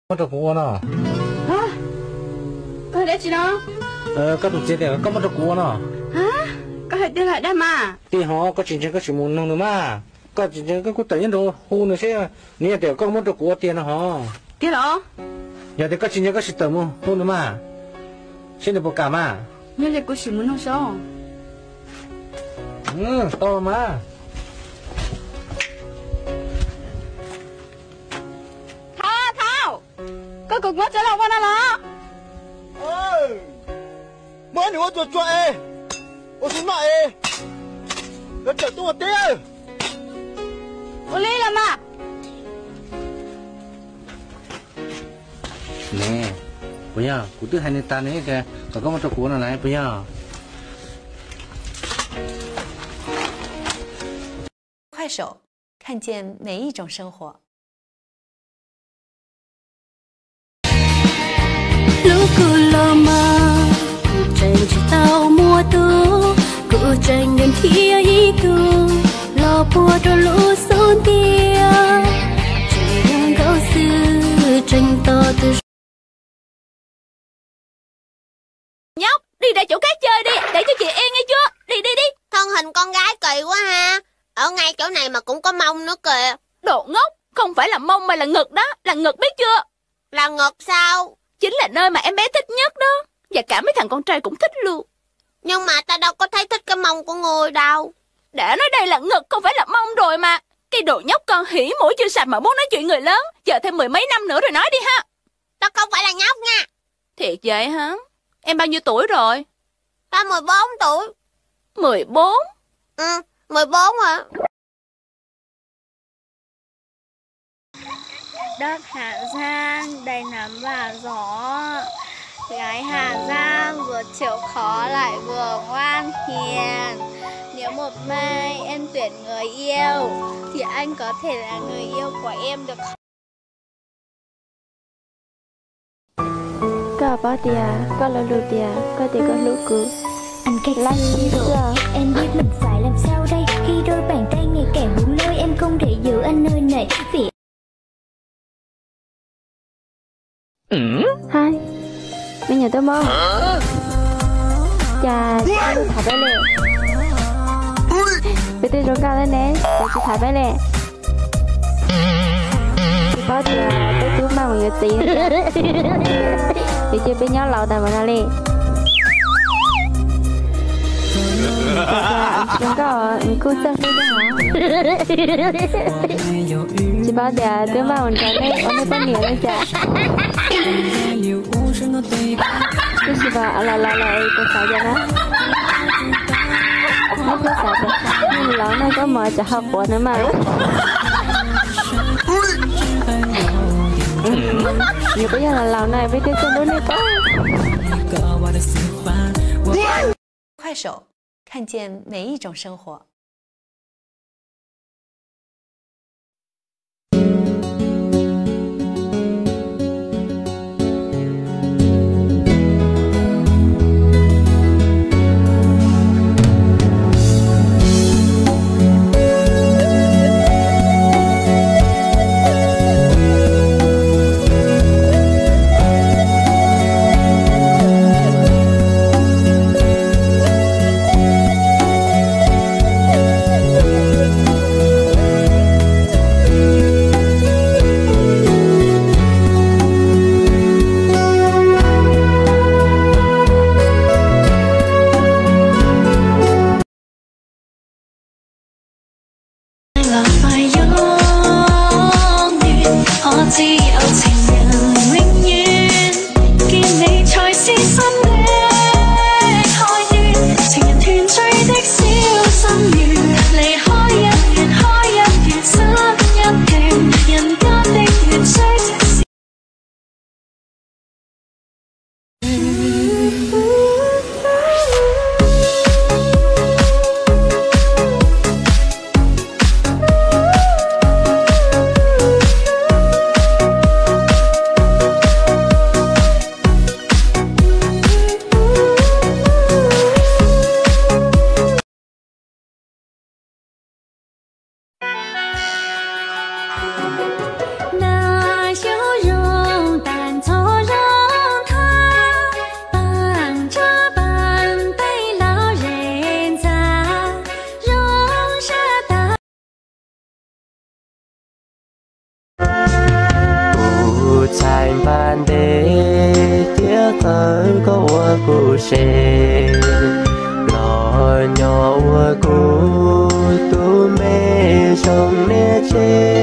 muab rau kuv ua no. Koj hais dab tsi no? Koj tus txiv tias koj muab rau kuv ua no. Koj hais tiag los dag mas? Tiag hov, koj tsis ntseeg koj sim mus nug nws mas. Koj tsis ntseeg koj kuj tawm nyob nraud hu nws seb nws yog tias koj muab rau kuv ua tiag no hov. Tiag los? Yog tias koj tsis ntseeg koj sim tawm mus hu nws mas, seb nws puas kam mas. Yog li kuv sim mus nug saib. Tau mas. Thov, thov, koj kom kuv muab tso los ua no los? Muab nws ua tsuag tsuag es, ua xub noj es, yuav tsawm tuaj ua teb. Ua li los mas. Ne, puas yog? Kuv twb hais nws tas nws tias kom koj muab rau kuv no lawm puas yog? 快手，看见每一种生活。 Hlub kuv los mas, kuv tseem tsis tau muaj tub, kuv tseem nkees thiab ib tug, los puag rau lub xub ntiag, tseem yog nkauj xwb tseem tos tus. Nhóc, đi ra chỗ khác chơi đi, để cho chị yên nghe chưa? Đi, đi, đi. Thân hình con gái kỳ quá ha. Ở ngay chỗ này mà cũng có mông nữa kìa. Đồ ngốc, không phải là mông mà là ngực đó, là ngực biết chưa? Là ngực sao? Chính là nơi mà em bé thích nhất đó. Và cả mấy thằng con trai cũng thích luôn. Nhưng mà tao đâu có thấy thích cái mông của người đâu. Đã nói đây là ngực không phải là mông rồi mà. Cái đồ nhóc con hỉ mũi chưa sạch mà muốn nói chuyện người lớn. Chờ thêm mười mấy năm nữa rồi nói đi ha. Tao không phải là nhóc nha. Thiệt vậy hả? Em bao nhiêu tuổi rồi? Tao mười bốn tuổi. Mười bốn? Ừ, mười bốn hả? Đất Hà Giang đầy nắng và gió. Gái Hà Giang vừa chịu khó lại vừa ngoan hiền. Nếu một mai em tuyển người yêu, thì anh có thể là người yêu của em được không? Koj paub tias koj lo lus tias koj tias koj hlub kuv. Anh cách Lát xíu xíu rồi, xwb. Em biết mình phải làm sao đây khi đôi bàn tay ngày càng buông lơi, em không thể giữ anh nơi này vì Hais, me nyuam tub mab, cas tsis tham peb li? Peb twb zoo nkauj thiab ne, cas tsis tham peb li? Tsis paub tias peb twb maj mus yuav txiv no, yuav cia peb nyob laus tas mus no li. Zoo nkauj, nws kuj txawj hlub thiab hov. Tsis paub tias twb maj mus nrog nej ua nej poj niam li cas. Twb tsis paub los laus lawm puas xav li cas na. Neb puas xav tias nej laus no koj mos cov hau quav no mas. Yog peb yog laus laus no peb twb txawj hlub nej pob. 快手，看见每一种生活。koj ua kuv se, los nyob ua kuv tus me zoo niam tsev.